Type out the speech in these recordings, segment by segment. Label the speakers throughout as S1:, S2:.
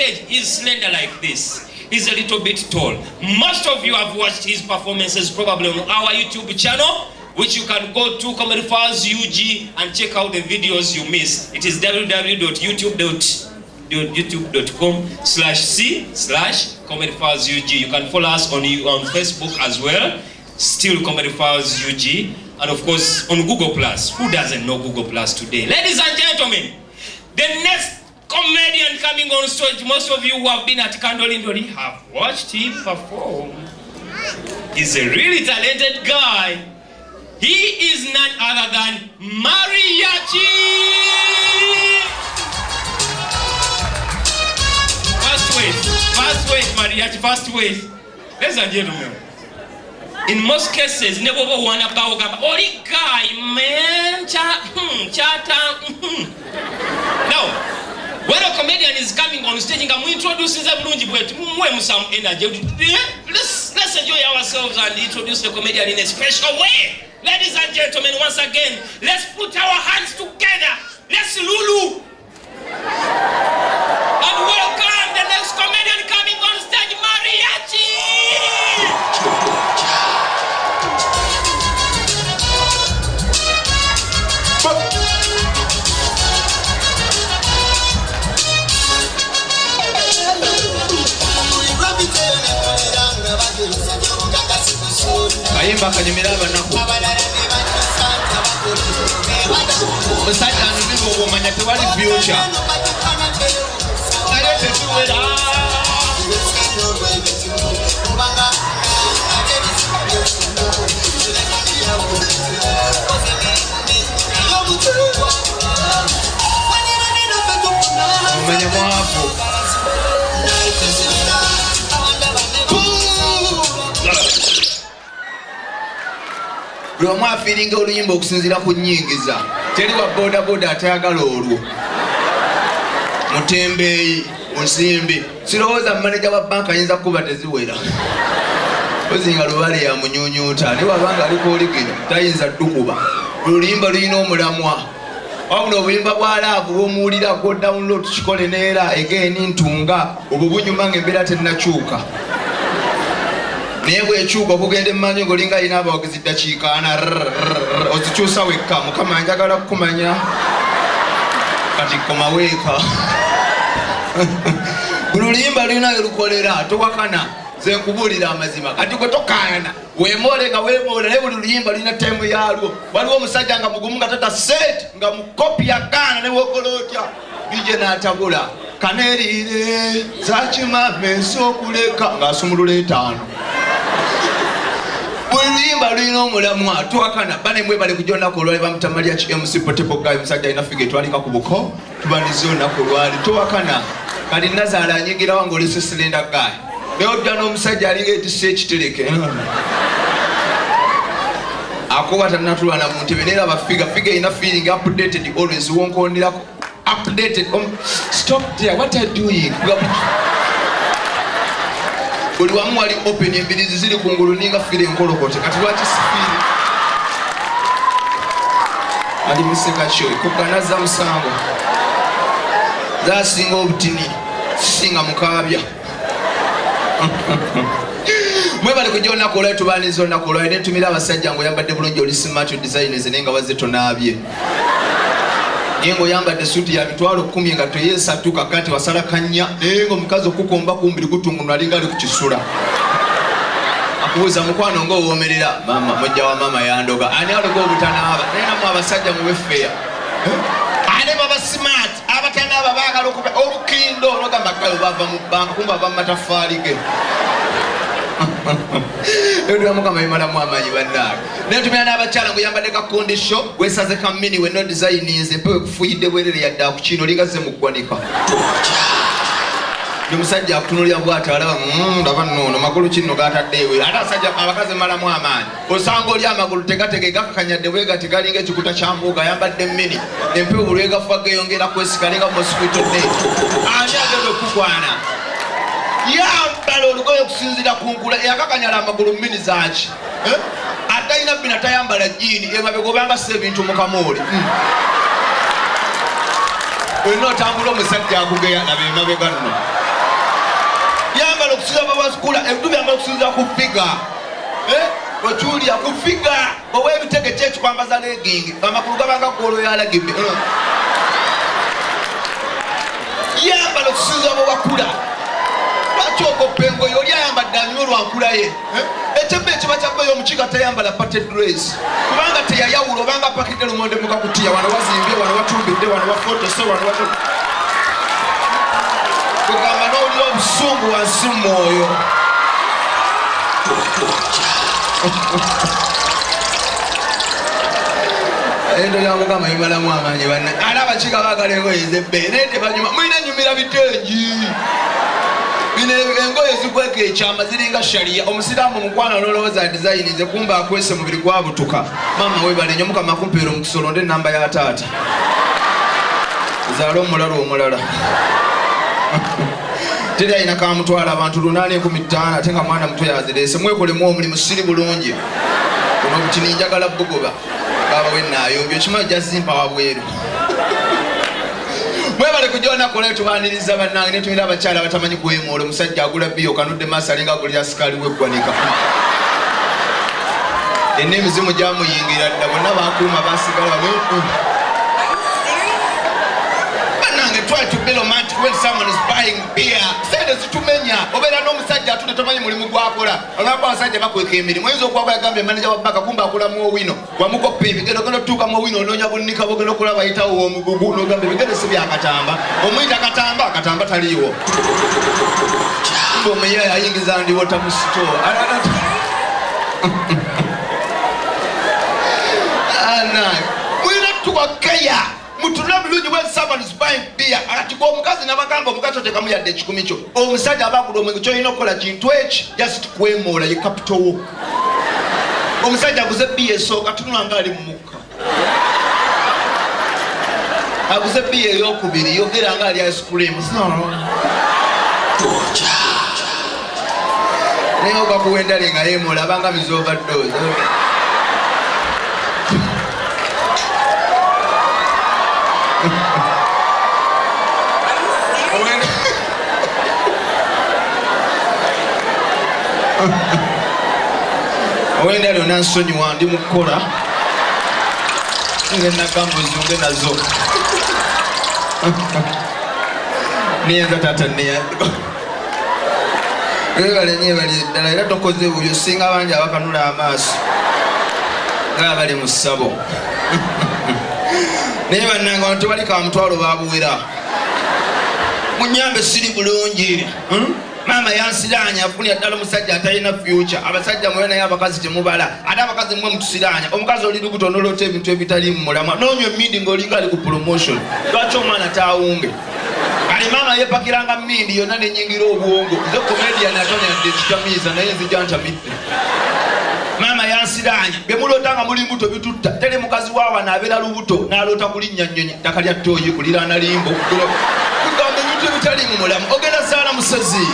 S1: stage. He's slender like this. He's a little bit tall. Most of you have watched his performances probably on our YouTube channel, which you can go to Comedy Files UG and check out the videos you missed. It is www.youtube.com/c/comedyfilesug. You can follow us on Facebook as well, still Comedy Files UG, and of course on Google Plus. Who doesn't know Google Plus today? Ladies and gentlemen, the next comedian coming on stage, most of you who have been at Kandolindoli have watched him perform. He's a really talented guy. He is none other than Mariachi. First wait, Mariachi, first wait. Ladies and gentlemen, in most cases, ne bw'oba owaana bbaawo gamba oli guy man chata. Now, when a comedian is coming on stage nga muintroducinze bulungi bwetu, mumuwemu some energy. Let's enjoy ourselves and introduce the comedian in a special way. Ladies and gentlemen, once again, let's put our hands together. Let's lulu and welcome the next comedian coming on stage, Mariachi.
S2: Kayimba kanyumira abanaku. Omusajja anyumirwa obwomanya tewali future naye teziwera. Omanya mwavu. Buli omu afiiringa oluyimba okusinziira ku nnyingiza. Teri wa bodaboda atayagala olwo mutembeeyi musimbi. Sirowooza maneja wa banka ayinza kuba teziwera ozi nga lubale yamunyunyuta, naye wabanga aliko oligino tayinza ddukuba. Buli luyimba lulina omulamwa. Wabula obuyimba bwa love bwomuwulira go download kikole neera again ntunga obwo bunyuma nga embeera tennakyuka, naye bwekyuka okugenda emmanyi ngaolinga alina abawagizi ddakiika ana ozikyusa wekka. Mukama njagala kukumanya kati komaweeka. Buli luyimba lulina welukolera, towakana. Ze nkubuulira amazima kati gwe tokaayana, wemoole nga wemoole, naye buli luyimba lulina time yaalwo. Waliwo omusajja nga mugumu nga tata set nga mukopi yagaana newokola otya bije n'atabula kaneeriire zakimama ensi okuleka ng'asumulula etaano. Buli luyimba lulina omulamwa, twakana bane. Mwebale kujja olunaku olwali. Bamutamalya ki MC Potebo guy, omusajja alina figure etwalika ku buko. Tubanize olunaku olwali, towakana. Kati nazaala anyigirawo ngaolese slender guy, naye ojja n'omusajja alinga etisse ekitereke akuba tanatulwana mu ntebe. Naye laba figure, figure erina feeling updated always wonkonderako updated. Stop there, what are you doing? Buli wamu wali open, embirizi ziri kungulu ninga fire enkolokote. Kati lwaki sifiiri ali museka kyo kuganaza musango zasinga obutini singa mukabya. Mwebale kujja olunaku olwali, tubaniriza olunaku olwali. Netumira abasajja ngaoyambadde bulungi, oli smart designers, naye nga wazze tonaabye, naye ngaoyambadde suuti ya 100,000 nga toyeesatu kakati wasala kanya, naye nga omukazi okukomba kumbiri gutungunu alinga ali ku kisula. Akubuuza mukwano ngaowoomerera mama mujja wa mama yandoga. Ani aloga obutanaaba? Naye namwe abasajja mubefeya ate baba smart abatanaaba baagala okuba olukindo nogamba kayo bava mu banka kumba bava mu matafaali ge. Ebyo mukama bimalamu amaanyi bannange. Naye tumira n'abakyala nguyambadde ka kondisho wesaze ka mini wenno designinze empewo ekufuyidde bwerere yadde akukino olinga zze mu ggwanika. Ndi musajja akutunulira bwati alaba ndaba nnono magulu kinno gatadde ewe. Ate asajja abakazi malamu amaanyi, osanga oli amagulu tegatege gakakanyadde bwe gati galinga ekikuta kya mbuuga, ayambadde mini, empewo buli lwegafuba geyongera kwesika alinga mosquito net. Ani agenda okukwana? Yambala olugoye okusinziira ku nkula. Eyakakanyala amagulu mini zaki? Eh? Atalina bina tayambala jiini emabega obanga si ebintu mu kamooli. Olina otambula omusajja akugeya laba emabega nno. bwewakula ebintu byange okusinzira ku figa eh? Okiwulira ku figa ow'ebitege kyekikwambaza legingi amakulu gabanga golo yalagibbe eh. Yambala okusinzira bwewakula. Lwaki okoppa engoye? Oli ayambadde anywe lwankula ye. Eh? Ekyebba ekiba kyabbeyo omukiga tayambala party dress kubanga teyayawula obanga apakidde lumonde mukakutiya wano wazimbye wano watumbidde wano wafotose wano watu kugamba n'owulira obusungu wansi mu mwoyo. Endo lya mukama bimalamu amaanyi banna ate abakiga baagala engoye ez'ebbeeyi naye tebanyuma mulina nyumira bitengi. Bino engoye zikweka ekyama ziringa sharia. Omusiraamu mukwano nolowooza dizayini nze kumba akwese mubiri gwabutuka. Maama webale nyo mukama akumpeera omukisa olonde enamba ya taata zaala omulalu omulala. Teri alina kamutwala abantu lunaana enkumi ttaano ate nga mwana muto yazireese. Mwekolemu omulimu siri bulungi buno obutini njagala bugoba baaba we naayombye okimanyi ojja wabweru. Mwebale kujja olunaku olwaleero tubaaniriza bannange ne tulina abakyala abatamanyi kwemoola. Omusajja agula bbiya okanudde maaso alinga agulira sikaali w'eggwanika. Enna emizimu gyamuyingira dda bonna bakuuma basigala bamwe. Bannange, try to be romantic when someone is buying beer. Sente zitumenya. Obeera n'omusajja atudde tomanyi mulimu gwakola. Olwako abasajja bakweka emirimu. Oyinza okuba yagambye manager wa banka kumbe akolamu owino. Wamukoppa ebigere ogenda otuuka mu owino onoonya bunnika bwogenda okulaba ayitawo omugugu n'ogamba ebigere si bya Katamba. Omuyita Katamba, Katamba taliiwo. Kumbe omuyaye ayingiza ndiwota mu sitoowa. Mulina tuwakeya mutule bulungi when someone is buying beer. Ati gwe omukazi nabagamba omukazi otekamu yadde ekikumi kyo. Omusajja aba agula omwenge kyolina okukola kintu eki just kwemoola ye capital wo. Omusajja aguze bbiya esooka tunula nga ali mu mukka. Aguze bbiya eyokubiri yogera nga ali ice cream. Naye ogakuwa endale nga yeemoola abanga mizi overdose. Owendale onansonyiwa ndi mu kukola nze nagamba ozunge nazo neyanza taata neyanza webale nyo ddala era tokoze bubi osinga bangi abakanula amaaso nga bali mu ssabo. Naye bannange wano tebali ka mutwalo babuwera. Munyambe siri bulungi. Maama yansiraanya afunira ddala omusajja atalina future. Abasajja mwe naye abakazi temubala ate abakazi mmwe mutusiraanya. Omukazi oli lubuto noloota ebintu ebitali mu mulamwa nonywa emindi ng'olinga ali ku promotion. Lwaki omwana taawunge? Kale maama yepakiranga mindi yonna nenyingira obwongo. Nze comedian atonyadde ekitamiiza naye nzija ntamidde. Maama yansiraanya byemuloota nga muli mbuto bitutta. Teri mukazi wa wano abeera lubuto n'aloota kulinnya nnyonyi ttaka lya ttooyi kuliraana limbo kugamba ebintu ebitali mu mulamu. Ogenda zaala musezi.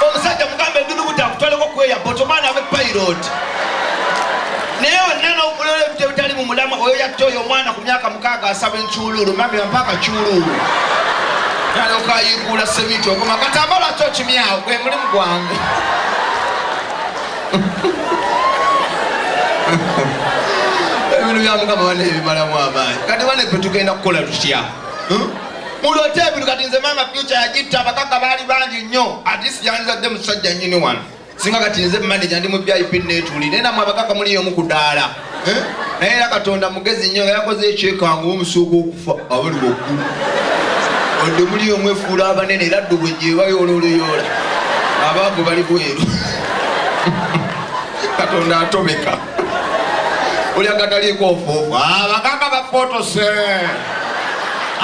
S2: Omusajja mugambe endulubuto akutwaleko ku airport omwana abe pilot. Naye wonna n'okulola ebintu ebitali mu mulamu. Oyo yatta oyo omwana ku myaka 6 asaba enkyuluulu. Mami wampa akakyuluulu. Nalyoka ayiikuula seminti oguma katamba lwaki okimyawo gwe mulimu gwange. Ebintu bya mukama bane ebimalamu amaanyi. Kati bane ffe tugenda kukola tutya? Muloote ebintu kati nze maama future yagitta abakaka baali bangi nnyo. Ati siyanzadde musajja nnyini wano. Singa kati nze manager ndi mu VIP neetuli naye namwe abakaka muliyo omu ku ddaala. Naye era Katonda mugezi nnyo nga yakoze ekyekango omusuuka okufa abali waggulu. Wadde muliyo omwefuula abanene era ddubwe gyebayoola oluyoola. Abaavu bali bweru. Katonda atobeka. Oli agataliiko ofuufu. Abakaka bafootose.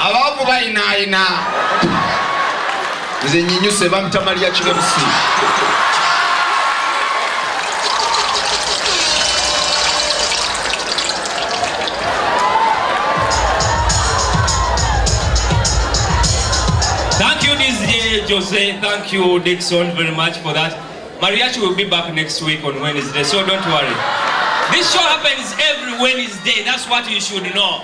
S2: Abaavu bayinaayina. Nze nyinyuse bampita Maria Kirebusi.
S1: Thank you, DJ Jose. Thank you, Dixon, very much for that. Mariachi will be back next week on Wednesday, so don't worry. This show happens every Wednesday. That's what you should know.